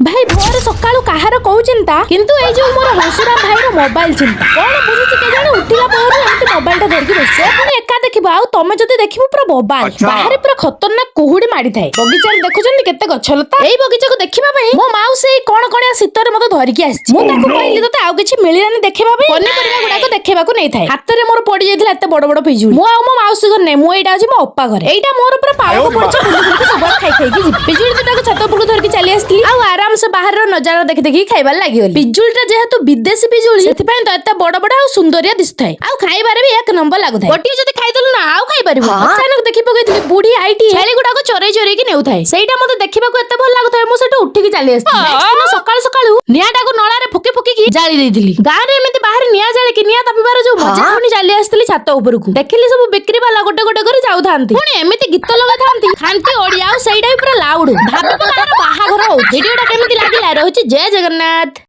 ଭାଇ, ଭୋର ସକାଳୁ କାହାର କୋଉ ଚିନ୍ତା, କିନ୍ତୁ ଏଇ ଯୋଉ ମୋର ହସୁରାମ ଭାଇର ମୋବାଇଲ ଚିନ୍ତା। କଣ ବୁଝୁଛି କେଜାଣି, ଉଠିଲା ପହରୁ ଏମିତି ମୋବାଇଲଟା ଧରିକି ବସିଛି। ସେ ପୁଣି ଏକା ଦେଖିବ, ଆଉ ତମେ ଯଦି ଦେଖିବ ପୁରା ବୋବାଲ। ବାହାରେ ପୁରା ଖତରନାକ କୁହୁଡି ମାଡିଥାଏ। ବଗିଚାରେ ଦେଖୁଛନ୍ତି କେତେ ଗଛ ଲତା। ଏଇ ବଗିଚାକୁ ଦେଖିବା ପାଇଁ ମୋ ମାଉସୀ ଏଇ କଣ କଣିଆ ଶୀତରେ ମତେ ଧରିକି ଆସିଛି। ମୁଁ ତାକୁ କହିଲି, ତତେ ଆଉ କିଛି ମିଳିଲାନି ଦେଖିବା ପାଇଁ, ପନିପରିବା ଗୁଡାକ ଦେଖେଇବାକୁ ନେଇଥାଏ। ହାତରେ ମୋର ପଡି ଯାଇଥିଲା ଏତେ ବଡ ବଡ ପିଜୁଳି। ମୁଁ ଆଉ ମୋ ମାଉସୀ ଘରେ ନାହିଁ, ମୁଁ ଏଇଟା ଅଛି ମୋ ଅପା ଘରେ। ଏଇଟା ମୋର ପୁରା ପାଳକ ପଡ଼ିଛି, ବୁଲି ବୁଲିକି ସବୁଆଡେ ଖାଇ ଖାଇକି ଯିବି। ପିଜୁଳି ଦୁଟାକୁ ଛାତ ଉପରକୁ ଧରିକି ଚାଲି ଆସିଥିଲି ଆଉ ଆରାମସେ ବାହାରର ନଜାରା ଦେଖି ଦେଖିକି ଖାଇବାରେ ଲାଗିଗଲି। ପିଜୁଳିଟା ଯେହେତୁ ବିଦେଶୀ ପିଜୁଳି, ସେଥିପାଇଁ ତ ଏତେ ବଡ ବଡ ଆଉ ସୁନ୍ଦରିଆ ଦିଶୁଥାଏ ଆଉ ଖାଇବାରେ ବି ଏକ ନମ୍ବର ଲାଗୁଥାଏ। ଗୋଟିଏ ଯଦି ଖାଇଦେଲୁ ନା, ଆଉ ଖାଇପାରିବୁ। ଅଚାନକ ଦେଖି ପକେଇଥିଲି, ବୁଢୀ ଆଇଟି ଛେଳି ଗୁଡାକ ଚରେଇ ଚରେଇକି ନେଉଥାଏ। ସେଇଟା ମତେ ଦେଖିବାକୁ ଏତେ ଭଲ ଲାଗୁଥାଏ, ମୁଁ ସେଠୁ ଉଠିକି ଚାଲି ଆସିଥିଲି। Next ଦିନ ସକାଳୁ ସକାଳୁ ନିଆଁଟାକୁ ନଳାରେ ଫୁକି ଫୁକିକି ଜାଳି ଦେଇଥିଲି। ଗାଁରେ ଏମିତି ବାହାରେ ନିଆଁ ଜାଳିକି ନିଆଁ ତାପିବାର ଯୋଉ ମଜା! ପୁଣି ଚାଲି ଆସିଥିଲି ଛାତ ଉପରକୁ। ଦେଖିଲି ସବୁ ବିକ୍ରି ବାଲା ଗୋଟେ ଗୋଟେ କରି ଯାଉଥାନ୍ତି, ପୁଣି ଏମିତି ଗୀତ ଲଗାଥାନ୍ତି ଖାଣ୍ଟି ଓଡିଆ, ଆଉ ସେଇଟା ବି ପୁରା ଲାଉଡ, ଭାବିବ କାହାର ବାହାଘର ହଉଛି। ଭିଡିଓଟା କେମିତି ଲାଗିଲା? ରହୁଛି, ଜୟ ଜଗନ୍ନାଥ।